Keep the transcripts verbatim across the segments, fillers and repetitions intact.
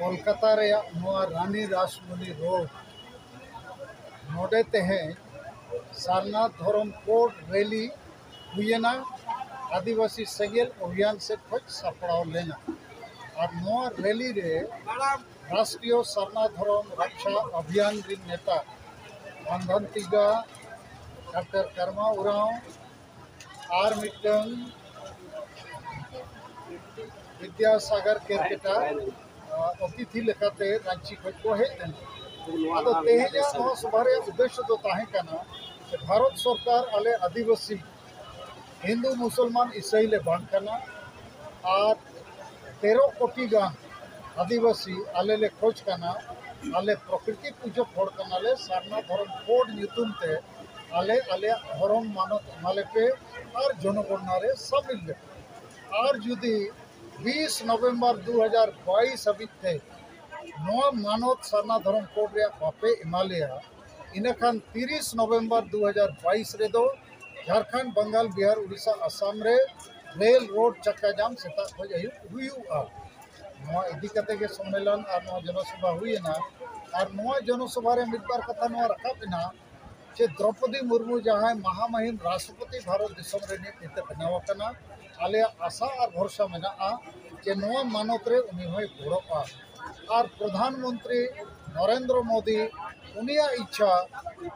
ᱠᱳᱞᱠᱟᱛᱟ ᱨᱮᱭᱟᱜ ᱱᱚᱣᱟ ᱨᱟᱱᱤ ᱨᱟᱥᱢᱚᱱᱤ ᱨᱳᱰ, ᱱᱚᱰᱮ ᱛᱮᱦᱮᱧ ᱥᱟᱨᱱᱟ ᱫᱷᱚᱨᱚᱢ ᱠᱳᱰ ᱨᱮᱞᱤ ᱦᱩᱭᱮᱱᱟ, ᱟᱹᱫᱤᱵᱟᱹᱥᱤ ᱥᱮᱸᱜᱮᱞ ᱚᱵᱷᱤᱭᱟᱱ ᱥᱮᱫ ᱠᱷᱚᱱ ᱥᱟᱯᱲᱟᱣ ᱞᱮᱱᱟ᱾ ᱟᱨ ᱱᱚᱣᱟ ᱨᱮᱞᱤ ᱨᱮ ᱨᱟᱥᱴᱨᱤᱭᱚ ᱥᱟᱨᱱᱟ ᱫᱷᱚᱨᱚᱢ ᱨᱟᱠᱷᱟ ᱚᱵᱷᱤᱭᱟᱱ ᱨᱤᱱ ᱱᱮᱛᱟ ᱢᱟᱱᱫᱷᱟᱱ ᱛᱤᱜᱟ, ᱰᱟᱠᱛᱟᱨ ᱠᱟᱨᱢᱟ ᱩᱨᱟᱸᱣ, ᱟᱨ ᱢᱤᱫᱴᱟᱝ ᱵᱤᱫᱽᱭᱟᱥᱟᱜᱚᱨ ᱠᱮᱨᱠᱮᱴᱟ, ᱟ, ᱚᱛᱤᱛᱷᱤ ᱞᱮᱠᱟᱛᱮ ᱨᱟᱺᱪᱤ ᱠᱷᱚᱱ ᱠᱚ ᱦᱮᱡ ᱞᱮᱱᱟ᱾ ᱟᱫᱚ ᱛᱮᱦᱮᱧᱟᱜ ᱱᱚᱣᱟ ᱥᱚᱵᱷᱟ ᱨᱮᱭᱟᱜ ᱩᱫᱽᱫᱮᱥᱥᱚ ᱫᱚ ᱛᱟᱦᱮᱸ ᱠᱟᱱᱟ ᱡᱮ ᱵᱷᱟᱨᱚᱛ ᱥᱚᱨᱠᱟᱨ ᱟᱞᱮ ᱟᱹᱫᱤᱵᱟᱹᱥᱤ ᱦᱤᱱᱫᱩ ᱢᱩᱥᱚᱞᱢᱟᱱ ᱤᱥᱟᱹᱭ ᱞᱮ ᱵᱟᱝ ᱠᱟᱱᱟ, ᱟᱨ ᱛᱮᱨᱚ ᱠᱳᱴᱤ ᱜᱟᱱ ᱟᱹᱫᱤᱵᱟᱹᱥᱤ ᱟᱞᱮ ᱞᱮ ᱠᱷᱚᱡᱽ ᱠᱟᱱᱟ, ᱟᱞᱮ ᱯᱨᱚᱠᱨᱤᱛᱤ ᱯᱩᱡᱟᱹ ᱦᱚᱲ ᱠᱟᱱᱟᱞᱮ, ᱥᱟᱨᱱᱟ ᱫᱷᱚᱨᱚᱢ ᱠᱳᱰ ᱧᱩᱛᱩᱢ ᱛᱮ ᱟᱞᱮ ᱟᱞᱮᱭᱟᱜ ᱫᱷᱚᱨᱚᱢ ᱢᱟᱱᱚᱛ ᱮᱢᱟᱞᱮᱯᱮ ᱟᱨ ᱡᱚᱱᱚᱜᱚᱬᱱᱟ ᱨᱮ ᱥᱟᱹᱢᱤᱞ ᱞᱮᱯᱮ᱾ ᱟᱨ ᱡᱩᱫᱤ ᱵᱤᱥ ᱱᱚᱵᱷᱮᱢᱵᱚᱨ ᱫᱩ ᱦᱟᱡᱟᱨ ᱵᱟᱭᱤᱥ ᱦᱟᱹᱵᱤᱡ ᱛᱮ ᱱᱚᱣᱟ ᱢᱟᱱᱚᱛ ᱥᱟᱨᱱᱟ ᱫᱷᱚᱨᱚᱢ ᱠᱳᱰ ᱨᱮᱭᱟᱜ ᱵᱟᱯᱮ ᱮᱢᱟ ᱞᱮᱭᱟ, ᱤᱱᱟᱹᱠᱷᱟᱱ ᱛᱤᱨᱤᱥ ᱱᱚᱵᱷᱮᱢᱵᱚᱨ ᱫᱩ ᱦᱟᱡᱟᱨ ᱵᱟᱭᱤᱥ ᱨᱮᱫᱚ ᱡᱷᱟᱲᱠᱷᱚᱸᱰ, ᱵᱟᱝᱜᱟᱞ, ᱵᱤᱦᱟᱨ, ᱩᱲᱤᱥᱥᱟ, ᱟᱥᱟᱢ ᱨᱮ ᱨᱮᱞ ᱨᱳᱰ ᱪᱟᱠᱟ ᱡᱟᱢ ᱥᱮᱛᱟᱜ ᱠᱷᱚᱱ ᱟᱹᱭᱩᱵ ᱦᱩᱭᱩᱜᱼᱟ᱾ ᱱᱚᱣᱟ ᱤᱫᱤ ᱠᱟᱛᱮ ᱜᱮ ᱥᱚᱢᱢᱮᱞᱚᱱ ᱟᱨ ᱱᱚᱣᱟ ᱡᱚᱱᱚᱥᱚᱵᱷᱟ ᱦᱩᱭᱮᱱᱟ᱾ ᱟᱨ ᱱᱚᱣᱟ ᱡᱚᱱᱚᱥᱚᱵᱷᱟ ᱨᱮ ᱢᱤᱫ ᱵᱟᱨ ᱠᱟᱛᱷᱟ ᱱᱚᱣᱟ ᱨᱟᱠᱟᱵ ᱮᱱᱟ ᱡᱮ ᱫᱨᱚᱯᱚᱫᱤ ᱢᱩᱨᱢᱩ ᱡᱟᱦᱟᱸᱭ ᱢᱟᱦᱟᱢᱟᱹᱦᱤᱢ ᱨᱟᱥᱴᱨᱚᱯᱚᱛᱤ ᱵᱷᱟᱨᱚᱛ ᱫᱤᱥᱚᱢ ᱨᱤᱱᱤᱡ ᱱᱤᱛᱮ ᱵᱮᱱᱟᱣ ᱟᱠᱟᱱᱟ, ᱟᱞᱮᱭᱟᱜ ᱟᱥᱟ ᱟᱨ ᱵᱷᱚᱨᱥᱟ ᱢᱮᱱᱟᱜᱼᱟ ᱡᱮ ᱱᱚᱣᱟ ᱢᱟᱱᱚᱛ ᱨᱮ ᱩᱱᱤ ᱦᱚᱸᱭ ᱜᱚᱲᱚᱜᱼᱟ᱾ ᱟᱨ ᱯᱨᱚᱫᱷᱟᱱ ᱢᱚᱱᱛᱨᱤ ᱱᱚᱨᱮᱱᱫᱨᱚ ᱢᱳᱫᱤ, ᱩᱱᱤᱭᱟᱜ ᱤᱪᱪᱷᱟ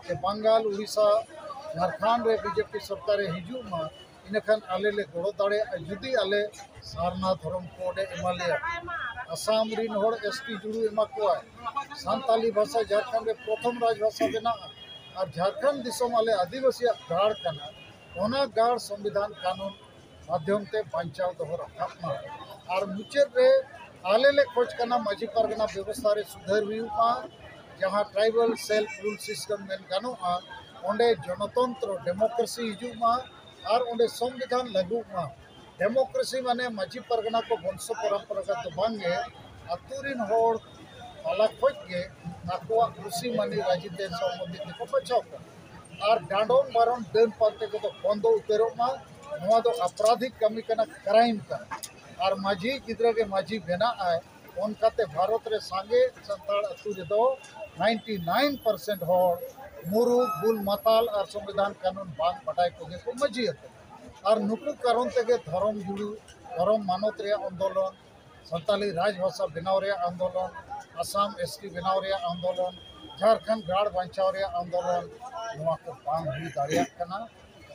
ᱡᱮ ᱵᱟᱝᱜᱟᱞ, ᱩᱲᱤᱥᱥᱟ, ᱡᱷᱟᱲᱠᱷᱚᱸᱰ ᱨᱮ ᱵᱤᱡᱮᱯᱤ ᱥᱚᱨᱠᱟᱨᱮ ᱦᱤᱡᱩᱜ ᱢᱟ, ᱤᱱᱟᱹᱠᱷᱟᱱ ᱟᱞᱮ ᱞᱮ ᱜᱚᱲᱚ ᱫᱟᱲᱮᱭᱟᱜᱼᱟ ᱡᱩᱫᱤ ᱟᱞᱮ ᱥᱟᱨᱱᱟ ᱫᱷᱚᱨᱚᱢ ᱠᱳᱰ ᱮ ᱮᱢᱟ ᱞᱮᱭᱟ᱾ ᱟᱥᱟᱢ ᱨᱤᱱ ᱦᱚᱲ ᱮᱥ ᱴᱤ ᱡᱩᱲᱩ ᱮᱢᱟ ᱠᱚᱣᱟᱭ, ᱥᱟᱱᱛᱟᱞᱤ ᱵᱷᱟᱥᱟ ᱡᱷᱟᱲᱠᱷᱚᱸᱰ ᱨᱮ ᱯᱨᱚᱛᱷᱚᱢ ᱨᱟᱡᱽ ᱵᱷᱟᱥᱟ ᱵᱮᱱᱟᱜᱼᱟ, ᱟᱨ ᱡᱷᱟᱲᱠᱷᱚᱸᱰ ᱫᱤᱥᱚᱢ ᱟᱞᱮ ᱟᱹᱫᱤᱵᱟᱹᱥᱤᱭᱟᱜ ᱜᱟᱲ ᱠᱟᱱᱟ, ᱚᱱᱟ ᱜᱟᱲ ᱥᱚᱝᱵᱤᱫᱷᱟᱱ ᱠᱟᱹᱱᱩᱱ ᱢᱟᱫᱽᱫᱷᱚᱢ ᱛᱮ ᱵᱟᱧᱪᱟᱣ ᱫᱚᱦᱚ ᱨᱟᱠᱟᱵ ᱢᱟ᱾ ᱟᱨ ᱢᱩᱪᱟᱹᱫ ᱨᱮ ᱟᱞᱮ ᱞᱮ ᱠᱷᱚᱡᱽ ᱠᱟᱱᱟ ᱢᱟᱹᱡᱷᱤ ᱯᱟᱨᱜᱟᱱᱟ ᱵᱮᱵᱚᱥᱛᱷᱟ ᱨᱮ ᱥᱩᱫᱷᱟᱹᱨ ᱦᱩᱭᱩᱜ ᱢᱟ, ᱡᱟᱦᱟᱸ ᱴᱨᱟᱭᱵᱟᱞ ᱥᱮᱞᱯ ᱨᱩᱞ ᱥᱤᱥᱴᱮᱢ ᱢᱮᱱ ᱜᱟᱱᱚᱜᱼᱟ, ᱚᱸᱰᱮ ᱡᱚᱱᱚᱛᱚᱱᱛᱨᱚ ᱰᱮᱢᱳᱠᱨᱮᱥᱤ ᱦᱤᱡᱩᱜ ᱢᱟ ᱟᱨ ᱚᱸᱰᱮ ᱥᱚᱝᱵᱤᱫᱷᱟᱱ ᱞᱟᱹᱜᱩᱜ ᱢᱟ᱾ ᱰᱮᱢᱳᱠᱨᱮᱥᱤ ᱢᱟᱱᱮ ᱢᱟᱹᱡᱷᱤ ᱯᱟᱨᱜᱟᱱᱟ ᱠᱚ ᱵᱚᱝᱥᱚ ᱯᱚᱨᱚᱢᱯᱚᱨᱟᱜᱚᱛ ᱫᱚ ᱵᱟᱝᱜᱮ, ᱟᱹᱛᱩ ᱨᱤᱱ ᱦᱚᱲ ᱛᱟᱞᱟ ᱠᱷᱚᱡ ᱜᱮ ᱟᱠᱚᱣᱟᱜ ᱠᱩᱥᱤ ᱢᱟᱹᱱᱤ ᱨᱟᱡᱽᱱᱤᱛᱤ ᱥᱚᱦᱢᱚᱛᱤ ᱛᱮᱠᱚ ᱵᱟᱪᱷᱟᱣ ᱠᱚᱣᱟ᱾ ᱟᱨ ᱰᱟᱸᱰᱚᱢ ᱵᱟᱨᱚᱱ ᱰᱟᱹᱱ ᱯᱟᱱᱛᱮ ᱠᱚᱫᱚ ᱵᱚᱱᱫᱚ ᱩᱛᱟᱹᱨᱚᱜ ᱢᱟ᱾ ᱱᱚᱣᱟ ᱫᱚ ᱟᱯᱨᱟᱫᱷᱤᱠ ᱠᱟᱹᱢᱤ ᱠᱟᱱᱟ, ᱠᱨᱟᱭᱤᱢ ᱠᱟᱱᱟ᱾ ᱟᱨ ᱢᱟᱹᱡᱷᱤ ᱜᱤᱫᱽᱨᱟᱹ ᱜᱮ ᱢᱟᱹᱡᱷᱤ ᱵᱮᱱᱟᱜ ᱟᱭ, ᱚᱱᱠᱟᱛᱮ ᱵᱷᱟᱨᱚᱛ ᱨᱮ ᱥᱟᱸᱜᱮ ᱥᱟᱱᱛᱟᱲ ᱟᱹᱛᱩ ᱨᱮᱫᱚ ninety nine percent ᱦᱚᱲ ᱢᱩᱨᱩᱠ, ᱵᱩᱞ ᱢᱟᱛᱟᱞ ᱟᱨ ᱥᱚᱝᱵᱤᱫᱷᱟᱱ ᱠᱟᱹᱱᱩᱱ ᱵᱟᱝ ᱵᱟᱰᱟᱭ ᱠᱚᱜᱮ ᱠᱚ ᱢᱟᱹᱡᱷᱤ ᱟᱠᱟᱱᱟ᱾ ᱟᱨ ᱱᱩᱠᱩ ᱠᱟᱨᱚᱱ ᱛᱮᱜᱮ ᱫᱷᱚᱨᱚᱢ ᱡᱩᱲᱩ, ᱫᱷᱚᱨᱚᱢ ᱢᱟᱱᱚᱛ ᱨᱮᱭᱟᱜ ᱟᱱᱫᱳᱞᱚᱱ, ᱥᱟᱱᱛᱟᱞᱤ ᱨᱟᱡᱽ ᱵᱷᱟᱥᱟ ᱵᱮᱱᱟᱣ ᱨᱮᱭᱟᱜ ᱟᱱᱫᱳᱞᱚᱱ, ᱟᱥᱟᱢ S T ᱵᱮᱱᱟᱣ ᱨᱮᱭᱟᱜ ᱟᱱᱫᱳᱞᱚᱱ, ᱡᱷᱟᱲᱠᱷᱚᱸᱰ ᱜᱟᱲ ᱵᱟᱧᱪᱟᱣ ᱨᱮᱭᱟᱜ ᱟᱱᱫᱳᱞᱚᱱ, ᱱᱚᱣᱟ ᱠᱚ ᱵᱟᱝ ᱦᱩᱭ ᱫᱟᱲᱮᱭᱟᱜ ᱠᱟᱱᱟ᱾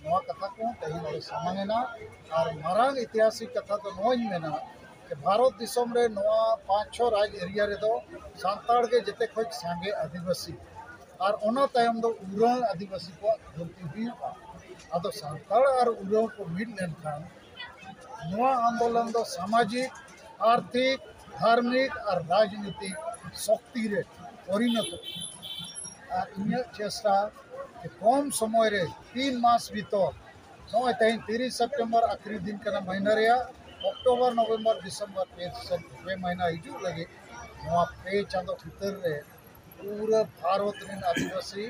ᱱᱚᱣᱟ ᱠᱟᱛᱷᱟ ᱠᱚᱦᱚᱸ ᱛᱮᱦᱮᱧ ᱱᱚᱰᱮ ᱥᱟᱢᱟᱝ ᱮᱱᱟ᱾ ᱟᱨ ᱢᱟᱨᱟᱝ ᱤᱛᱤᱦᱟᱥᱤᱠ ᱠᱟᱛᱷᱟ ᱫᱚ ᱱᱚᱣᱟᱧ ᱢᱮᱱᱟ ᱡᱮ ᱵᱷᱟᱨᱚᱛ ᱫᱤᱥᱚᱢ ᱨᱮ ᱱᱚᱣᱟ ᱯᱟᱸᱪ ᱪᱷᱚ ᱨᱟᱡᱽ ᱮᱨᱤᱭᱟ ᱨᱮᱫᱚ ᱥᱟᱱᱛᱟᱲ ᱜᱮ ᱡᱮᱛᱮ ᱠᱷᱚᱱ ᱥᱟᱸᱜᱮ ᱟᱹᱫᱤᱵᱟᱹᱥᱤ, ᱟᱨ ᱚᱱᱟ ᱛᱟᱭᱚᱢ ᱫᱚ ᱩᱨᱟᱹᱣ ᱟᱹᱫᱤᱵᱟᱹᱥᱤ ᱠᱚᱣᱟᱜ ᱜᱷᱟᱹᱴᱛᱤ ᱦᱩᱭᱩᱜᱼᱟ᱾ ᱟᱫᱚ ᱥᱟᱱᱛᱟᱲ ᱟᱨ ᱩᱨᱟᱹᱣ ᱠᱚ ᱢᱤᱫ ᱞᱮᱱᱠᱷᱟᱱ ᱱᱚᱣᱟ ᱟᱱᱫᱳᱞᱚᱱ ᱫᱚ ᱥᱟᱢᱟᱡᱤᱠ, ᱟᱨᱛᱷᱤᱠ, ᱫᱷᱟᱨᱢᱤᱠ ᱟᱨ ᱨᱟᱡᱽᱱᱤᱛᱤᱠ ᱥᱚᱠᱛᱤ ᱨᱮ ᱯᱚᱨᱤᱱᱚᱛᱚᱜᱼᱟ᱾ ᱟᱨ ᱤᱧᱟᱹᱜ ᱪᱮᱥᱴᱟ ᱡᱮ ᱠᱚᱢ ᱥᱚᱢᱚᱭ ᱨᱮ ᱛᱤᱱ ᱢᱟᱥ ᱵᱷᱤᱛᱚᱨ, ᱱᱚᱜᱼᱚᱭ ᱛᱮᱦᱮᱧ ᱛᱤᱨᱤᱥ ᱥᱮᱯᱴᱮᱢᱵᱚᱨ ᱟᱹᱠᱷᱤᱨ ᱫᱤᱱ ᱠᱟᱱᱟ ᱢᱟᱹᱦᱱᱟᱹ ᱨᱮᱭᱟᱜ, ᱚᱠᱴᱳᱵᱚᱨ, ᱱᱚᱵᱷᱮᱢᱵᱚᱨ, ᱰᱤᱥᱮᱢᱵᱚᱨ ᱯᱮ ᱥᱮ ᱯᱮ ᱢᱟᱹᱦᱱᱟᱹ ᱦᱤᱡᱩᱜ ᱞᱟᱹᱜᱤᱫ ᱱᱚᱣᱟ ᱯᱮ ᱪᱟᱸᱫᱚ ᱵᱷᱤᱛᱟᱹᱨ ᱨᱮ ᱯᱩᱨᱟᱹ ᱵᱷᱟᱨᱚᱛ ᱨᱮᱱ ᱟᱹᱫᱤᱵᱟᱹᱥᱤ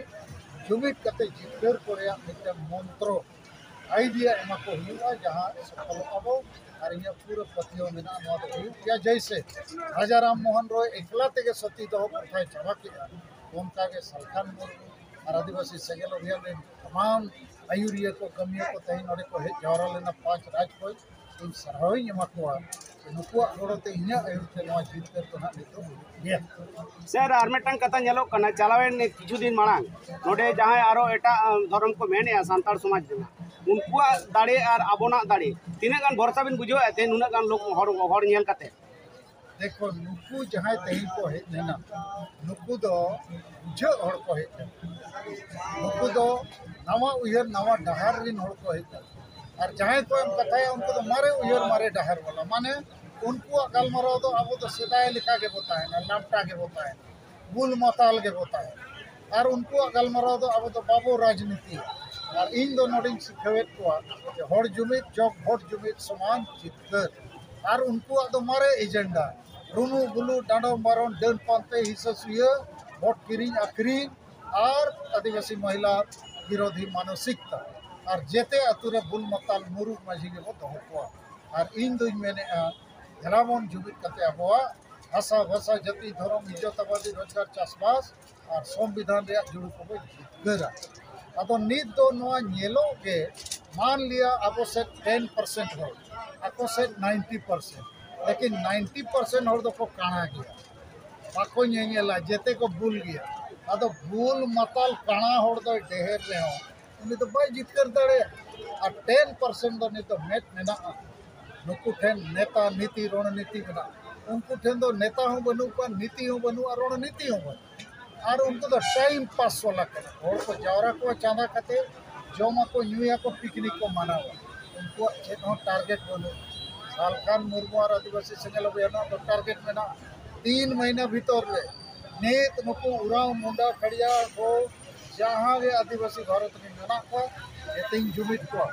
ᱡᱩᱢᱤᱫ ᱠᱟᱛᱮ ᱡᱤᱛᱠᱟᱹᱨ ᱠᱚ ᱨᱮᱭᱟᱜ ᱢᱤᱫᱴᱟᱝ ᱢᱚᱱᱛᱨᱚ, ᱟᱭᱰᱤᱭᱟ ᱮᱢᱟ ᱠᱚ ᱦᱩᱭᱩᱜᱼᱟ, ᱡᱟᱦᱟᱸ ᱥᱚᱯᱷᱚᱞᱚᱜ ᱟᱵᱚ᱾ ᱟᱨ ᱤᱧᱟᱹᱜ ᱯᱩᱨᱟᱹ ᱯᱟᱹᱛᱭᱟᱹᱣ ᱢᱮᱱᱟᱜᱼᱟ ᱱᱚᱣᱟ ᱫᱚ ᱦᱩᱭᱩᱜ ᱜᱮᱭᱟ᱾ ᱡᱮᱭᱥᱮ ᱨᱟᱡᱟ ᱨᱟᱢ ᱢᱳᱦᱚᱱ ᱨᱚᱭ ᱮᱠᱞᱟ ᱛᱮᱜᱮ ᱥᱚᱛᱤ ᱫᱟᱦᱚ ᱯᱨᱚᱛᱷᱟᱭ ᱪᱟᱵᱟ ᱠᱮᱫᱼᱟ, ᱚᱱᱠᱟᱜᱮ ᱥᱟᱞᱠᱷᱟᱱ ᱢᱩᱨᱢᱩ ᱟᱨ ᱟᱹᱫᱤᱵᱟᱹᱥᱤ ᱥᱮᱸᱜᱮᱞ ᱚᱵᱷᱤᱭᱟᱱ ᱨᱮᱱ ᱥᱟᱱᱟᱢ ᱟᱹᱭᱩᱨᱤᱭᱟᱹ ᱠᱚ, ᱠᱟᱹᱢᱤᱭᱟᱹ ᱠᱚ ᱛᱮᱦᱮᱧ ᱱᱚᱰᱮ ᱠᱚ ᱦᱮᱡ ᱡᱟᱣᱨᱟ ᱞᱮᱱᱟ ᱯᱟᱸᱪ ᱨᱟᱡᱽ ᱠᱷᱚᱱ᱾ ᱤᱧ ᱥᱟᱨᱦᱟᱣᱤᱧ ᱮᱢᱟ ᱠᱚᱣᱟ᱾ ᱱᱩᱠᱩᱣᱟᱜ ᱜᱚᱲᱚᱛᱮ, ᱤᱧᱟᱹᱜ ᱟᱹᱭᱩᱨ ᱛᱮ ᱱᱚᱣᱟ ᱡᱤᱛᱠᱟᱹᱨ ᱫᱚ ᱦᱟᱸᱜ ᱱᱤᱛᱚᱜ ᱦᱩᱭᱩᱜ ᱜᱮᱭᱟ᱾ ᱥᱮᱨ, ᱟᱨ ᱢᱤᱫᱴᱟᱝ ᱠᱟᱛᱷᱟ ᱧᱮᱞᱚᱜ ᱠᱟᱱᱟ, ᱪᱟᱞᱟᱣᱮᱱ ᱠᱤᱪᱷᱩ ᱫᱤᱱ ᱢᱟᱲᱟᱝ ᱱᱚᱰᱮ ᱡᱟᱦᱟᱸᱭ ᱟᱨᱚ ᱮᱴᱟᱜ ᱟᱸ, ᱫᱷᱚᱨᱚᱢ ᱠᱚ ᱢᱮᱱᱮᱜᱼᱟ ᱥᱟᱱᱛᱟᱲ ᱥᱚᱢᱟᱡᱽ ᱨᱮᱱᱟᱜ, ᱩᱱᱠᱩᱣᱟᱜ ᱫᱟᱲᱮ ᱟᱨ ᱟᱵᱚᱱᱟᱜ ᱫᱟᱲᱮ ᱛᱤᱱᱟᱹᱜ ᱜᱟᱱ ᱵᱷᱚᱨᱥᱟ ᱵᱤᱱ ᱵᱩᱡᱷᱟᱹᱣᱮᱫᱼᱟ ᱛᱮᱦᱮᱧ ᱱᱩᱱᱟᱹᱜ ᱜᱟᱱ ᱞᱳᱠ ᱦᱚᱲ, ᱦᱚᱲ ᱧᱮᱞ ᱠᱟᱛᱮ? ᱫᱮᱠᱷᱚ, ᱱᱩᱠᱩ ᱡᱟᱦᱟᱸᱭ ᱛᱮᱦᱮᱧ ᱠᱚ ᱦᱮᱡ ᱞᱮᱱᱟ, ᱱᱩᱠᱩ ᱫᱚ ᱵᱩᱡᱷᱟᱹᱜ ᱦᱚᱲ ᱠᱚ ᱦᱮᱡ ᱞᱮᱱᱟ᱾ ᱱᱩᱠᱩ ᱫᱚ ᱱᱟᱣᱟ ᱩᱭᱦᱟᱹᱨ, ᱱᱟᱣᱟ ᱰᱟᱦᱟᱨ ᱨᱮᱱ ᱦᱚᱲ ᱠᱚ ᱦᱮᱡ ᱞᱮᱱᱟ᱾ ᱟᱨ ᱡᱟᱦᱟᱸᱭ ᱠᱚ ᱮᱢ ᱠᱟᱛᱷᱟᱭᱟ, ᱩᱱᱠᱩ ᱫᱚ ᱢᱟᱨᱮ ᱩᱭᱦᱟᱹᱨ, ᱢᱟᱨᱮ ᱰᱟᱦᱟᱨ ᱵᱟᱞᱟ᱾ ᱢᱟᱱᱮ, ᱩᱱᱠᱩᱣᱟᱜ ᱜᱟᱞᱢᱟᱨᱟᱣ ᱫᱚ ᱟᱵᱚ ᱫᱚ ᱥᱮᱫᱟᱭ ᱞᱮᱠᱟ ᱜᱮᱵᱚ ᱛᱟᱦᱮᱱᱟ, ᱞᱟᱢᱴᱟ ᱜᱮᱵᱚ ᱛᱟᱦᱮᱱᱟ, ᱵᱩᱞ ᱢᱟᱛᱟᱞ ᱜᱮᱵᱚ ᱛᱟᱦᱮᱱᱟ᱾ ᱟᱨ ᱩᱱᱠᱩᱣᱟᱜ ᱜᱟᱞᱢᱟᱨᱟᱣ ᱫᱚ ᱟᱵᱚ ᱫᱚ ᱵᱟᱵᱚ ᱨᱟᱡᱽᱱᱤᱛᱤᱭᱟ᱾ ᱟᱨ ᱤᱧ ᱫᱚ ᱱᱚᱰᱮᱧ ᱥᱤᱠᱷᱟᱹᱣᱮᱫ ᱠᱚᱣᱟ ᱡᱮ ᱦᱚᱲ ᱡᱩᱢᱤᱫ ᱡᱚᱜᱽ ᱵᱷᱳᱴ ᱡᱩᱢᱤᱫ ᱥᱚᱢᱟᱱ ᱡᱤᱛᱠᱟᱹᱨ᱾ ᱟᱨ ᱩᱱᱠᱩᱣᱟᱜ ᱫᱚ ᱢᱟᱨᱮ ᱮᱡᱮᱱᱰᱟ, ᱨᱩᱱᱩ ᱵᱩᱞᱩ, ᱰᱟᱸᱰᱚᱢ ᱵᱟᱨᱚᱱ, ᱰᱟᱹᱱ ᱯᱟᱱᱛᱮ, ᱦᱤᱥᱟᱹ ᱥᱩᱭᱟᱹ, ᱵᱷᱳᱴ ᱠᱤᱨᱤᱧ ᱟᱹᱠᱷᱨᱤᱧ ᱟᱨ ᱟᱹᱫᱤᱵᱟᱹᱥᱤ ᱢᱚᱦᱤᱞᱟ ᱵᱤᱨᱳᱫᱷᱤ ᱢᱟᱱᱚᱥᱤᱠᱛᱟ᱾ ᱟᱨ ᱡᱮᱛᱮ ᱟᱛᱳ ᱨᱮ ᱵᱩᱞ ᱢᱟᱛᱟᱞ ᱢᱩᱨᱩᱠ ᱢᱟᱹᱡᱷᱤ ᱜᱮᱵᱚ ᱫᱚᱦᱚ ᱠᱚᱣᱟ᱾ ᱟᱨ ᱤᱧ ᱫᱩᱧ ᱢᱮᱱᱮᱫᱼᱟ, ᱫᱮᱞᱟ ᱵᱚᱱ ᱡᱩᱢᱤᱫ ᱠᱟᱛᱮ ᱟᱵᱚᱣᱟᱜ ᱦᱟᱥᱟ ᱵᱷᱟᱥᱟ ᱡᱟᱹᱛᱤ ᱫᱷᱚᱨᱚᱢ ᱤᱡᱽᱡᱚᱛ ᱟᱵᱟᱫᱤ ᱨᱳᱡᱽᱜᱟᱨ ᱪᱟᱥᱵᱟᱥ ᱟᱨ ᱥᱚᱝᱵᱤᱫᱷᱟᱱ ᱨᱮᱭᱟᱜ ᱡᱩᱲᱩ ᱠᱚᱵᱚ ᱡᱤᱛᱠᱟᱹᱨᱟ᱾ ᱟᱫᱚ ᱱᱤᱛ ᱫᱚ ᱱᱚᱣᱟ ᱧᱮᱞᱚᱜ ᱜᱮ, ᱢᱟᱱ ᱞᱤᱭᱟ ᱟᱵᱚ ᱥᱮᱫ ᱴᱮᱱ ᱯᱟᱨᱥᱮᱱᱴ ᱦᱚᱲ, ᱟᱠᱚ ᱥᱮᱫ ᱱᱟᱭᱤᱱᱴᱤ ᱯᱟᱨᱥᱮᱱᱴ, ᱞᱮᱠᱤᱱ ᱱᱟᱭᱤᱱᱴᱤ ᱯᱟᱨᱥᱮᱱᱴ ᱦᱚᱲ ᱫᱚᱠᱚ ᱠᱟᱬᱟ ᱜᱮᱭᱟ, ᱵᱟᱠᱚ ᱧᱮᱧᱮᱞᱟ, ᱡᱮᱛᱮ ᱠᱚ ᱵᱩᱞ ᱜᱮᱭᱟ᱾ ᱟᱫᱚ ᱵᱩᱞ ᱢᱟᱛᱟᱞ ᱠᱟᱬᱟ ᱦᱚᱲ ᱫᱚᱭ ᱰᱮᱦᱮᱨ ᱨᱮᱦᱚᱸ ᱩᱱᱤ ᱫᱚ ᱵᱟᱭ ᱡᱤᱛᱠᱟᱹᱨ ᱫᱟᱲᱮᱭᱟᱜᱼᱟ᱾ ᱟᱨ ᱴᱮᱱ ᱯᱟᱨᱥᱮᱱᱴ ᱫᱚ ᱱᱤᱛ ᱫᱚ ᱢᱮᱫ ᱢᱮᱱᱟᱜᱼᱟ, ᱱᱩᱠᱩ ᱴᱷᱮᱱ ᱱᱮᱛᱟ ᱱᱤᱛᱤ ᱨᱚᱬᱱᱤᱛᱤ ᱢᱮᱱᱟᱜᱼᱟ᱾ ᱩᱱᱠᱩ ᱴᱷᱮᱱ ᱫᱚ ᱱᱮᱛᱟ ᱦᱚᱸ ᱵᱟᱹᱱᱩᱜ ᱠᱚᱣᱟ, ᱱᱤᱛᱤ ᱦᱚᱸ ᱵᱟᱹᱱᱩᱜᱼᱟ, ᱨᱚᱬᱱᱤᱛᱤ ᱦᱚᱸ ᱵᱟᱹᱱᱩᱜᱼᱟ᱾ ᱟᱨ ᱩᱱᱠᱩ ᱫᱚ ᱴᱟᱭᱤᱢ ᱯᱟᱥ ᱵᱟᱞᱟ ᱠᱟᱱᱟ᱾ ᱦᱚᱲ ᱠᱚ ᱡᱟᱣᱨᱟ ᱠᱚᱣᱟ, ᱪᱟᱸᱫᱟ ᱠᱟᱛᱮ ᱡᱚᱢᱟᱠᱚ, ᱧᱩᱭᱟᱠᱚ, ᱯᱤᱠᱱᱤᱠ ᱠᱚ ᱢᱟᱱᱟᱣᱟ᱾ ᱩᱱᱠᱩᱣᱟᱜ ᱪᱮᱫ ᱦᱚᱸ ᱴᱟᱨᱜᱮᱴ ᱵᱟᱹᱱᱩᱜ᱾ ᱥᱟᱞᱠᱷᱟᱱ ᱢᱩᱨᱢᱩ ᱟᱨ ᱟᱹᱫᱤᱵᱟᱹᱥᱤ ᱥᱮᱸᱜᱮᱞ ᱚᱵᱷᱤᱭᱟᱱ ᱫᱚ ᱴᱟᱨᱜᱮᱴ ᱢᱮᱱᱟᱜᱼᱟ᱾ ᱛᱤᱱ ᱢᱟᱹᱦᱱᱟᱹ ᱵᱷᱤᱛᱚᱨ ᱨᱮ ᱱᱤᱛ ᱱᱩᱠᱩ ᱩᱨᱟᱣ, ᱢᱩᱱᱰᱟ, ᱠᱷᱟᱲᱤᱭᱟ ᱠᱚ ᱡᱟᱦᱟᱸ ᱜᱮ ᱟᱹᱫᱤᱵᱟᱹᱥᱤ ᱵᱷᱟᱨᱚᱛ ᱨᱮ ᱢᱮᱱᱟᱜ ᱠᱚᱣᱟ, ᱡᱮᱛᱮᱧ ᱡᱩᱢᱤᱫ ᱠᱚᱣᱟ᱾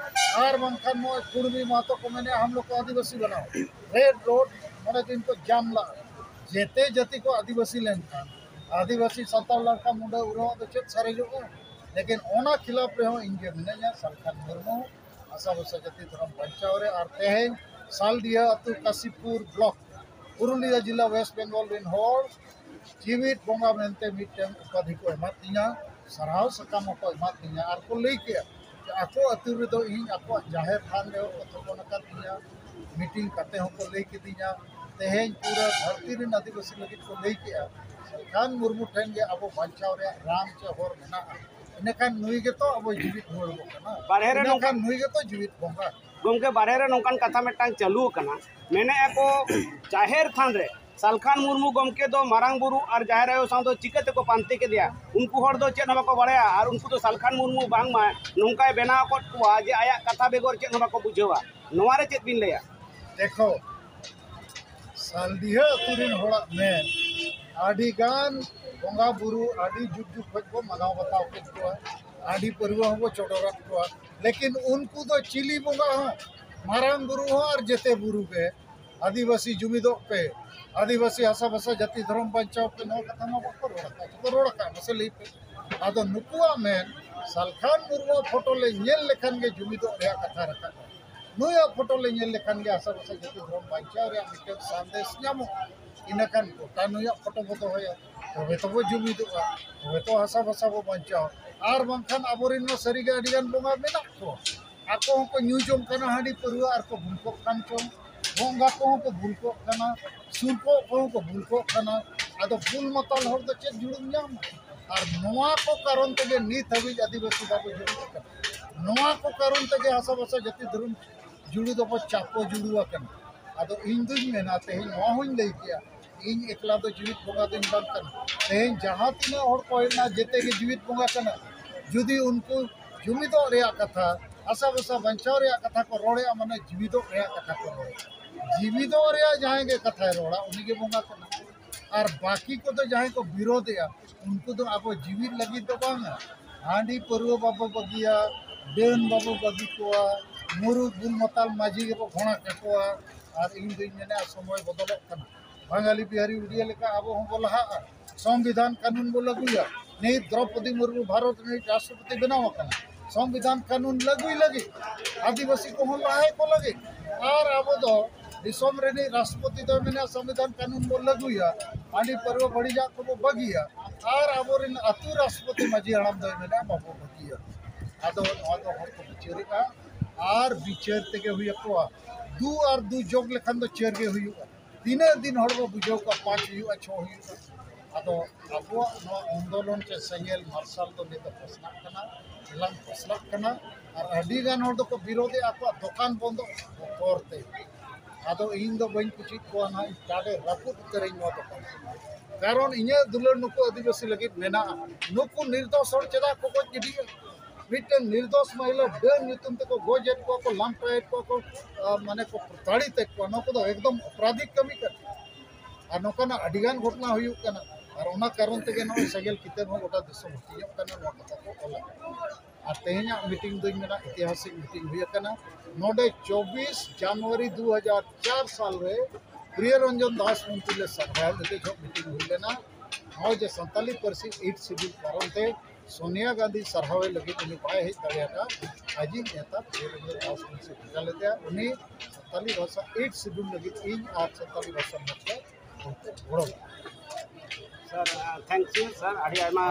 ᱟᱨ ᱵᱟᱝᱠᱷᱟᱱ ᱱᱚᱜᱼᱚᱭ ᱠᱩᱲᱢᱤ ᱢᱟᱦᱟᱛᱚ ᱠᱚ ᱢᱮᱱᱮᱫᱼᱟ, ᱦᱟᱢ ᱞᱳᱜ ᱠᱚ ᱟᱹᱫᱤᱵᱟᱹᱥᱤ ᱵᱮᱱᱟᱣ, ᱨᱮᱰ ᱨᱳᱰ ᱢᱚᱬᱮ ᱫᱤᱱ ᱠᱚ ᱡᱟᱢ ᱞᱟᱜᱼᱟ᱾ ᱡᱮᱛᱮ ᱡᱟᱹᱛᱤ ᱠᱚ ᱟᱹᱫᱤᱵᱟᱹᱥᱤ ᱞᱮᱱᱠᱷᱟᱱ ᱟᱹᱫᱤᱵᱟᱹᱥᱤ, ᱥᱟᱱᱛᱟᱲ, ᱞᱟᱲᱠᱟ, ᱢᱩᱱᱰᱟ, ᱩᱨᱟᱣᱟᱜ ᱫᱚ ᱪᱮᱫ ᱥᱟᱨᱮᱡᱚᱜᱼᱟ? ᱞᱮᱠᱤᱱ ᱚᱱᱟ ᱠᱷᱤᱞᱟᱯ ᱨᱮᱦᱚᱸ ᱤᱧ ᱜᱮ ᱢᱤᱱᱟᱹᱧᱟ, ᱥᱟᱞᱠᱷᱟᱱ ᱢᱩᱨᱢᱩ, ᱟᱥᱟ ᱵᱷᱚᱨᱥᱟ ᱡᱟᱹᱛᱤ ᱫᱷᱚᱨᱚᱢ ᱵᱟᱧᱪᱟᱣ ᱨᱮ᱾ ᱟᱨ ᱛᱮᱦᱮᱧ ᱥᱟᱞᱰᱤᱦᱟᱹ ᱟᱹᱛᱩ, ᱠᱟᱥᱤᱯᱩᱨ ᱵᱞᱚᱠ, ᱯᱩᱨᱩᱞᱤᱭᱟᱹ ᱡᱤᱞᱟ, ᱳᱭᱮᱥᱴ ᱵᱮᱝᱜᱚᱞ ᱨᱮᱱ ᱦᱚᱲ ᱡᱤᱣᱤᱫ ᱵᱚᱸᱜᱟ ᱢᱮᱱᱛᱮ ᱢᱤᱫᱴᱮᱱ ᱩᱯᱟᱫᱷᱤ ᱠᱚ ᱮᱢᱟᱫ ᱛᱤᱧᱟ, ᱥᱟᱨᱦᱟᱣ ᱥᱟᱠᱟᱢ ᱦᱚᱸᱠᱚ ᱮᱢᱟᱫ ᱛᱤᱧᱟ᱾ ᱟᱨ ᱠᱚ ᱞᱟᱹᱭ ᱠᱮᱜᱼᱟ ᱡᱮ ᱟᱠᱚ ᱟᱹᱛᱩ ᱨᱮᱫᱚ ᱤᱧ ᱟᱠᱚᱣᱟᱜ ᱡᱟᱦᱮᱨ ᱛᱷᱟᱱ ᱨᱮᱦᱚᱸ ᱠᱚ ᱛᱷᱚᱯᱚᱱ ᱟᱠᱟᱫ ᱛᱤᱧᱟ, ᱢᱤᱴᱤᱝ ᱠᱟᱛᱮ ᱦᱚᱸᱠᱚ ᱞᱟᱹᱭ ᱠᱤᱫᱤᱧᱟ᱾ ᱛᱮᱦᱮᱧ ᱯᱩᱨᱟᱹ ᱫᱷᱟᱹᱨᱛᱤ ᱨᱮᱱ ᱟᱹᱫᱤᱵᱟᱹᱥᱤ ᱞᱟᱹᱜᱤᱫ ᱠᱚ ᱞᱟᱹᱭ ᱠᱮᱜᱼᱟ, ᱥᱟᱞᱠᱷᱟᱱ ᱢᱩᱨᱢᱩ ᱴᱷᱮᱱ ᱜᱮ ᱟᱵᱚ ᱵᱟᱧᱪᱟᱣ ᱨᱮᱭᱟᱜ ᱨᱟᱱ ᱪᱮ ᱦᱚᱨ ᱢᱮᱱᱟᱜᱼᱟ᱾ ᱤᱱᱟᱹᱠᱷᱟᱱ ᱱᱩᱭ ᱜᱮᱛᱚ ᱟᱵᱚ ᱡᱤᱣᱤᱫ ᱨᱩᱣᱟᱹᱲ ᱵᱚ ᱠᱟᱱᱟ᱾ ᱵᱟᱨᱦᱮ ᱨᱮ ᱤᱱᱟᱹᱠᱷᱟᱱ ᱱᱚᱝ- ᱱᱩᱭ ᱜᱮᱛᱚ ᱡᱤᱣᱤᱫ ᱵᱚᱸᱜᱟ᱾ ᱜᱚᱢᱠᱮ, ᱵᱟᱨᱦᱮ ᱨᱮ ᱱᱚᱝᱠᱟᱱ ᱠᱟᱛᱷᱟ ᱢᱤᱫᱴᱟᱝ ᱪᱟᱹᱞᱩ ᱟᱠᱟᱱᱟ, ᱢᱮᱱᱮᱫᱼᱟ ᱠᱚ ᱡᱟᱦᱮᱨ ᱛᱷᱟᱱ ᱨᱮ ᱥᱟᱞᱠᱷᱟᱱ ᱢᱩᱨᱢᱩ ᱜᱚᱢᱠᱮ ᱫᱚ ᱢᱟᱨᱟᱝ ᱵᱩᱨᱩ ᱟᱨ ᱡᱟᱦᱮᱨ ᱟᱭᱳ ᱥᱟᱶ ᱫᱚ ᱪᱤᱠᱟᱹ ᱛᱮᱠᱚ ᱯᱟᱱᱛᱮ ᱠᱮᱫᱮᱭᱟ? ᱩᱱᱠᱩ ᱦᱚᱲ ᱫᱚ ᱪᱮᱫ ᱦᱚᱸ ᱵᱟᱠᱚ ᱵᱟᱲᱟᱭᱟ ᱟᱨ ᱩᱱᱠᱩ ᱫᱚ ᱥᱟᱞᱠᱷᱟᱱ ᱢᱩᱨᱢᱩ ᱵᱟᱝᱢᱟ ᱱᱚᱝᱠᱟᱭ ᱵᱮᱱᱟᱣ ᱟᱠᱟᱫ ᱠᱚᱣᱟ ᱡᱮ ᱟᱭᱟᱜ ᱠᱟᱛᱷᱟ ᱵᱮᱜᱚᱨ ᱪᱮᱫ ᱦᱚᱸ ᱵᱟᱠᱚ ᱵᱩᱡᱷᱟᱹᱣᱟ᱾ ᱱᱚᱣᱟ ᱨᱮ ᱪᱮᱫ ᱵᱤᱱ ᱞᱟᱹᱭᱟ? ᱫᱮᱠᱷᱚ, ᱥᱟᱞᱰᱤᱦᱟᱹ ᱟᱹᱛᱩ ᱨᱮᱱ ᱦᱚᱲᱟᱜ ᱢᱮᱱ, ᱟᱹᱰᱤ ᱜᱟᱱ ᱵᱚᱸᱜᱟ ᱵᱩᱨᱩ ᱟᱹᱰᱤ ᱡᱩᱜᱽ ᱡᱩᱜᱽ ᱠᱷᱚᱱ ᱵᱚ ᱢᱟᱱᱟᱣ ᱵᱟᱛᱟᱣ ᱠᱮᱫ ᱠᱚᱣᱟ, ᱦᱟᱺᱰᱤ ᱯᱟᱹᱨᱣᱟᱹ ᱦᱚᱸᱵᱚ ᱪᱚᱰᱚᱨᱟᱫ ᱠᱚᱣᱟ, ᱞᱮᱠᱤᱱ ᱩᱱᱠᱩ ᱫᱚ ᱪᱤᱞᱤ ᱵᱚᱸᱜᱟ ᱦᱚᱸ, ᱢᱟᱨᱟᱝ ᱵᱩᱨᱩ ᱦᱚᱸ ᱟᱨ ᱡᱮᱛᱮ ᱵᱩᱨᱩ ᱜᱮ, ᱟᱹᱫᱤᱵᱟᱹᱥᱤ ᱡᱩᱢᱤᱫᱚᱜ ᱯᱮ, ᱟᱹᱫᱤᱵᱟᱹᱥᱤ ᱦᱟᱥᱟ ᱵᱷᱟᱥᱟ ᱡᱟᱹᱛᱤ ᱫᱷᱚᱨᱚᱢ ᱵᱟᱧᱪᱟᱣ ᱯᱮ, ᱱᱚᱣᱟ ᱠᱟᱛᱷᱟ ᱢᱟ ᱵᱟᱠᱚ ᱨᱚᱲ ᱟᱠᱟᱫ᱾ ᱪᱮᱫ ᱠᱚ ᱨᱚᱲ ᱟᱠᱟᱫ, ᱢᱟᱥᱮ ᱞᱟᱹᱭ ᱯᱮ? ᱟᱫᱚ ᱱᱩᱠᱩᱣᱟᱜ ᱢᱮᱱ, ᱥᱟᱞᱠᱷᱟᱱ ᱢᱩᱨᱢᱩᱣᱟᱜ ᱯᱷᱳᱴᱳ ᱞᱮ ᱧᱮᱞ ᱞᱮᱠᱷᱟᱱ ᱜᱮ ᱡᱩᱢᱤᱫᱚᱜ ᱨᱮᱭᱟᱜ ᱠᱟᱛᱷᱟ ᱨᱟᱠᱟᱵᱼᱟ᱾ ᱱᱩᱭᱟᱜ ᱯᱷᱳᱴᱳ ᱞᱮ ᱧᱮᱞ ᱞᱮᱠᱷᱟᱱ ᱜᱮ ᱦᱟᱥᱟ ᱵᱷᱟᱥᱟ ᱡᱟᱹᱛᱤ ᱫᱷᱚᱨᱚᱢ ᱵᱟᱧᱪᱟᱣ ᱨᱮᱭᱟᱜ ᱢᱤᱫᱴᱮᱱ ᱥᱟᱸᱫᱮᱥ ᱧᱟᱢᱚᱜᱼᱟ᱾ ᱤᱱᱟᱹᱠᱷᱟᱱ ᱜᱚᱴᱟ ᱱᱩᱭᱟᱜ ᱯᱷᱳᱴᱳ ᱵᱚ ᱫᱚᱦᱚᱭᱟ, ᱛᱚᱵᱮ ᱛᱚᱵᱚ ᱡᱩᱢᱤᱫᱚᱜᱼᱟ, ᱛᱚᱵᱮ ᱛᱚ ᱦᱟᱥᱟ ᱵᱷᱟᱥᱟ ᱵᱚ ᱵᱟᱧᱪᱟᱣᱟ᱾ ᱟᱨ ᱵᱟᱝᱠᱷᱟᱱ ᱟᱵᱚᱨᱮᱱ ᱢᱟ ᱥᱟᱹᱨᱤᱜᱮ ᱟᱹᱰᱤᱜᱟᱱ ᱵᱚᱸᱜᱟ ᱢᱮᱱᱟᱜ ᱠᱚᱣᱟ, ᱟᱠᱚ ᱦᱚᱸᱠᱚ ᱧᱩ ᱡᱚᱝ ᱠᱟᱱᱟ ᱦᱟᱺᱰᱤ ᱯᱟᱹᱨᱣᱟᱹ ᱟᱨ ᱠᱚ ᱵᱷᱩᱞ ᱠᱚᱜ ᱠᱟᱱ ᱪᱚᱝ, ᱵᱚᱸᱜᱟ ᱠᱚᱦᱚᱸ ᱠᱚ ᱵᱷᱩᱞ ᱠᱚᱜ ᱠᱟᱱᱟ, ᱥᱩᱨ ᱠᱚᱜ ᱠᱚᱦᱚᱸ ᱠᱚ ᱵᱷᱩᱞ ᱠᱚᱜ ᱠᱟᱱᱟ᱾ ᱟᱫᱚ ᱵᱩᱞ ᱢᱟᱛᱟᱞ ᱦᱚᱲ ᱫᱚ ᱪᱮᱫ ᱡᱩᱲᱩᱢ ᱧᱟᱢᱟ? ᱟᱨ ᱱᱚᱣᱟ ᱠᱚ ᱠᱟᱨᱚᱱ ᱛᱮᱜᱮ ᱱᱤᱛ ᱦᱟᱹᱵᱤᱡ ᱟᱹᱫᱤᱵᱟᱹᱥᱤ ᱵᱟᱵᱚ ᱡᱩᱢᱤᱫ ᱟᱠᱟᱱᱟ᱾ ᱱᱚᱣᱟ ᱠᱚ ᱠᱟᱨᱚᱱ ᱛᱮᱜᱮ ᱦᱟᱥᱟ ᱵᱷᱟᱥᱟ ᱡᱟᱹᱛᱤ ᱫᱷᱚᱨᱚᱢ ᱡᱩᱲᱩ ᱫᱚᱵᱚ ᱪᱟᱯᱚ ᱡᱩᱲᱩ ᱟᱠᱟᱱᱟ᱾ ᱟᱫᱚ ᱤᱧ ᱫᱩᱧ ᱢᱮᱱᱟ, ᱛᱮᱦᱮᱧ ᱱᱚᱣᱟ ᱦᱚᱸᱧ ᱞᱟᱹᱭ ᱠᱮᱭᱟ, ᱤᱧ ᱮᱠᱞᱟ ᱫᱚ ᱡᱤᱣᱤᱫ ᱵᱚᱸᱜᱟ ᱫᱚᱧ ᱵᱟᱝ ᱠᱟᱱᱟ᱾ ᱛᱮᱦᱮᱧ ᱡᱟᱦᱟᱸ ᱛᱤᱱᱟᱹᱜ ᱦᱚᱲ ᱠᱚ ᱦᱮᱡ ᱮᱱᱟ, ᱡᱮᱛᱮ ᱜᱮ ᱡᱤᱣᱤᱫ ᱵᱚᱸᱜᱟ ᱠᱟᱱᱟ᱾ ᱡᱩᱫᱤ ᱩᱱᱠᱩ ᱡᱩᱢᱤᱫᱚᱜ ᱨᱮᱭᱟᱜ ᱠᱟᱛᱷᱟ, ᱦᱟᱥᱟ ᱵᱷᱟᱥᱟ ᱵᱟᱧᱪᱟᱣ ᱨᱮᱭᱟᱜ ᱠᱟᱛᱷᱟ ᱠᱚ ᱨᱚᱲᱮᱜᱼᱟ, ᱢᱟᱱᱮ ᱡᱤᱣᱤᱫᱚᱜ ᱨᱮᱭᱟᱜ ᱠᱟᱛᱷᱟ ᱠᱚ ᱨᱚᱲᱮᱜᱼᱟ᱾ ᱡᱤᱣᱤᱫᱚᱜ ᱨᱮᱭᱟᱜ ᱡᱟᱦᱟᱸᱭ ᱜᱮ ᱠᱟᱛᱷᱟᱭ ᱨᱚᱲᱟ, ᱩᱱᱤ ᱜᱮ ᱵᱚᱸᱜᱟ ᱠᱟᱱᱟ᱾ ᱟᱨ ᱵᱟᱹᱠᱤ ᱠᱚᱫᱚ ᱡᱟᱦᱟᱸᱭ ᱠᱚ ᱵᱤᱨᱳᱫᱷᱮᱜᱼᱟ, ᱩᱱᱠᱩ ᱫᱚ ᱟᱵᱚ ᱡᱤᱣᱤᱫ ᱞᱟᱹᱜᱤᱫ ᱫᱚ ᱵᱟᱝᱟ᱾ ᱦᱟᱺᱰᱤ ᱯᱟᱹᱨᱣᱟᱹ ᱵᱟᱵᱚ ᱵᱟᱹᱜᱤᱭᱟ, ᱰᱟᱹᱱ ᱵᱟᱵᱚ ᱵᱟᱹᱜᱤ ᱠᱚᱣᱟ, ᱢᱩᱨᱩᱫ ᱵᱩᱞ ᱢᱟᱛᱟᱞ ᱢᱟᱹᱡᱷᱤ ᱜᱮᱵᱚ ᱜᱷᱚᱲᱟ ᱠᱟᱠᱚᱣᱟ᱾ ᱟᱨ ᱤᱧ ᱫᱩᱧ ᱢᱮᱱᱟ, ᱥᱚᱢᱚᱭ ᱵᱚᱫᱚᱞᱚᱜ ᱠᱟᱱᱟ᱾ ᱵᱟᱝᱟᱞᱤ ᱵᱤᱦᱟᱨᱤ ᱩᱰᱤᱭᱟ ᱞᱮᱠᱟ ᱟᱵᱚ ᱦᱚᱸᱵᱚ ᱞᱟᱦᱟᱜᱼᱟ᱾ ᱥᱚᱝᱵᱤᱫᱷᱟᱱ ᱠᱟᱹᱱᱩᱱ ᱵᱚ ᱞᱟᱹᱜᱩᱭᱟ᱾ ᱱᱤᱛ ᱫᱨᱚᱯᱚᱫᱤ ᱢᱩᱨᱢᱩ ᱵᱷᱟᱨᱚᱛ ᱨᱤᱱᱤᱡ ᱨᱟᱥᱴᱨᱚᱯᱚᱛᱤ ᱵᱮᱱᱟᱣ ᱟᱠᱟᱱᱟ᱾ ᱥᱚᱝᱵᱤᱫᱷᱟᱱ ᱠᱟᱹᱱᱩᱱ ᱞᱟᱹᱜᱩᱭ ᱞᱟᱹᱜᱤᱫ ᱟᱹᱫᱤᱵᱟᱹᱥᱤ ᱠᱚᱦᱚᱸ ᱞᱟᱦᱟᱭ ᱠᱚ ᱞᱟᱹᱜᱤᱫ᱾ ᱟᱨ ᱟᱵᱚ ᱫᱚ ᱫᱤᱥᱚᱢ ᱨᱤᱱᱤᱡ ᱨᱟᱥᱴᱨᱚᱯᱚᱛᱤ ᱫᱚᱭ ᱢᱮᱱᱟ, ᱥᱚᱝᱵᱤᱫᱷᱟᱱ ᱠᱟᱹᱱᱩᱱ ᱵᱚ ᱞᱟᱹᱜᱩᱭᱟ, ᱦᱟᱺᱰᱤ ᱯᱟᱹᱨᱣᱟᱹ ᱵᱟᱹᱲᱤᱡᱟᱜ ᱠᱚᱵᱚ ᱵᱟᱹᱜᱤᱭᱟ᱾ ᱟᱨ ᱟᱵᱚᱨᱮᱱ ᱟᱹᱛᱩ ᱨᱟᱥᱴᱨᱚᱯᱚᱛᱤ ᱢᱟᱹᱡᱷᱤ ᱦᱟᱲᱟᱢ ᱫᱚᱭ ᱢᱮᱱᱟ, ᱵᱟᱵᱚ ᱵᱟᱹᱜᱤᱭᱟ᱾ ᱟᱫᱚ ᱱᱚᱣᱟ ᱫᱚ ᱦᱚᱲ ᱠᱚ ᱵᱤᱪᱟᱹᱨᱮᱜᱼᱟ, ᱟᱨ ᱵᱤᱪᱟᱹᱨ ᱛᱮᱜᱮ ᱦᱩᱭ ᱟᱠᱚᱣᱟ᱾ ᱫᱩ ᱟᱨ ᱫᱩ ᱡᱳᱜᱽ ᱞᱮᱠᱷᱟᱱ ᱫᱚ ᱪᱟᱹᱨ ᱜᱮ ᱦᱩᱭᱩᱜᱼᱟ᱾ ᱛᱤᱱᱟᱹᱜ ᱫᱤᱱ ᱦᱚᱲ ᱵᱚ ᱵᱩᱡᱷᱟᱹᱣ ᱠᱚᱣᱟ, ᱯᱟᱸᱪ ᱦᱩᱭᱩᱜᱼᱟ, ᱪᱷᱚ ᱦᱩᱭᱩᱜᱼᱟ? ᱟᱫᱚ ᱟᱵᱚᱣᱟᱜ ᱱᱚᱣᱟ ᱟᱱᱫᱳᱞᱚᱱ ᱪᱮ ᱥᱮᱸᱜᱮᱞ ᱢᱟᱨᱥᱟᱞ ᱫᱚ ᱱᱤᱛ ᱫᱚ ᱯᱟᱥᱱᱟᱜ ᱠᱟᱱᱟ, ᱮᱞᱟᱝ ᱯᱟᱥᱱᱟᱜ ᱠᱟᱱᱟ᱾ ᱟᱨ ᱟᱹᱰᱤ ᱜᱟᱱ ᱦᱚᱲ ᱫᱚᱠᱚ ᱵᱤᱨᱳᱫᱷᱮᱜᱼᱟ, ᱟᱠᱚᱣᱟᱜ ᱫᱚᱠᱟᱱ ᱵᱚᱱᱫᱚ ᱵᱚᱛᱚᱨ ᱛᱮ᱾ ᱟᱫᱚ ᱤᱧ ᱫᱚ ᱵᱟᱹᱧ ᱠᱩᱥᱤᱭᱮᱫ ᱠᱚᱣᱟ, ᱱᱟᱦᱟᱜ ᱤᱧ ᱴᱟᱰᱮ ᱨᱟᱹᱯᱩᱫ ᱩᱛᱟᱹᱨᱟᱹᱧ ᱱᱚᱣᱟ ᱫᱚᱠᱟᱱ᱾ ᱠᱟᱨᱚᱱ ᱤᱧᱟᱹᱜ ᱫᱩᱞᱟᱹᱲ ᱱᱩᱠᱩ ᱟᱹᱫᱤᱵᱟᱹᱥᱤ ᱞᱟᱹᱜᱤᱫ ᱢᱮᱱᱟᱜᱼᱟ᱾ ᱱᱩᱠᱩ ᱱᱤᱨᱫᱳᱥ ᱦᱚᱲ ᱪᱮᱫᱟᱜ ᱠᱚ ᱜᱚᱡ ᱜᱤᱰᱤᱭᱟ? ᱢᱤᱫᱴᱮᱱ ᱱᱤᱨᱫᱳᱥ ᱢᱟᱹᱦᱤᱞᱟ ᱰᱟᱹᱱ ᱧᱩᱛᱩᱢ ᱛᱮᱠᱚ ᱜᱚᱡᱮᱫ ᱠᱚᱣᱟ ᱠᱚ, ᱞᱟᱢᱴᱟᱭᱮᱫ ᱠᱚᱣᱟ ᱠᱚ, ᱟ, ᱢᱟᱱᱮ ᱠᱚ ᱯᱨᱚᱛᱟᱲᱤᱛᱮᱫ ᱠᱚᱣᱟ᱾ ᱱᱚᱣᱟ ᱠᱚᱫᱚ ᱮᱠᱫᱚᱢ ᱚᱯᱨᱟᱫᱷᱤᱠ ᱠᱟᱹᱢᱤ ᱠᱟᱱᱟ᱾ ᱟᱨ ᱱᱚᱝᱠᱟᱱᱟᱜ ᱟᱹᱰᱤᱜᱟᱱ ᱜᱷᱚᱴᱚᱱᱟ ᱦᱩᱭᱩᱜ ᱠᱟᱱᱟ᱾ ᱟᱨ ᱚᱱᱟ ᱠᱟᱨᱚᱱ ᱛᱮᱜᱮ ᱱᱚᱜᱼᱚᱭ ᱥᱮᱸᱜᱮᱞ ᱠᱤᱛᱟᱹ ᱦᱚᱸ ᱜᱚᱴᱟ ᱫᱤᱥᱚᱢ ᱦᱟᱹᱴᱤᱧᱚᱜ ᱠᱟᱱᱟ, ᱱᱚᱣᱟ ᱠᱟᱛᱷᱟ ᱠᱚ ᱚᱞᱟ᱾ ᱟᱨ ᱛᱮᱦᱮᱧᱟᱜ ᱢᱤᱴᱤᱝ ᱫᱚᱧ ᱢᱮᱱᱟ, ᱤᱛᱤᱦᱟᱥᱤᱠ ᱢᱤᱴᱤᱝ ᱦᱩᱭ ᱟᱠᱟᱱᱟ᱾ ᱱᱚᱰᱮ ᱪᱚᱵᱵᱤᱥ ᱡᱟᱱᱩᱣᱟᱨᱤ ᱫᱩ ᱦᱟᱡᱟᱨ ᱪᱟᱨ ᱥᱟᱞ ᱨᱮ ᱯᱨᱤᱭᱚ ᱨᱚᱧᱡᱚᱱ ᱫᱟᱥ ᱢᱚᱱᱛᱨᱤ ᱞᱮ ᱥᱟᱨᱦᱟᱣ ᱞᱮᱫᱮ ᱡᱚᱦᱚᱜ ᱢᱤᱴᱤᱝ ᱦᱩᱭ ᱞᱮᱱᱟ᱾ ᱱᱚᱜᱼᱚᱭ ᱡᱮ ᱥᱟᱱᱛᱟᱞᱤ ᱯᱟᱹᱨᱥᱤ ᱮᱭᱤᱴ ᱥᱤᱰᱩᱞ ᱠᱟᱨᱚᱱ ᱛᱮ ᱥᱳᱱᱤᱭᱟ ᱜᱟᱱᱫᱷᱤ ᱥᱟᱨᱦᱟᱣᱮ ᱞᱟᱹᱜᱤᱫ ᱩᱱᱤ ᱵᱟᱭ ᱦᱮᱡ ᱫᱟᱲᱮᱭᱟᱫᱟ᱾ ᱟᱡᱤᱡ ᱱᱮᱛᱟ ᱯᱨᱤᱭᱚ ᱨᱚᱧᱡᱚᱱ ᱫᱟᱥ ᱢᱩᱱᱥᱤ ᱵᱷᱮᱡᱟ ᱞᱮᱫᱮᱭᱟ᱾ ᱩᱱᱤ ᱥᱟᱱᱛᱟᱞᱤ ᱵᱷᱟᱥᱟ ᱮᱭᱤᱴ ᱥᱤᱰᱩᱞ ᱞᱟᱹᱜᱤᱫ ᱤᱧ ᱟᱨ ᱥᱟᱱᱛᱟᱞᱤ ᱵᱷᱟᱥᱟ ᱢᱚᱨᱪᱟ ᱥᱟᱨ, ᱛᱷᱮᱝᱠ ᱭᱩ ᱥᱟᱨ, ᱟᱹᱰᱤ ᱟᱭᱢᱟ᱾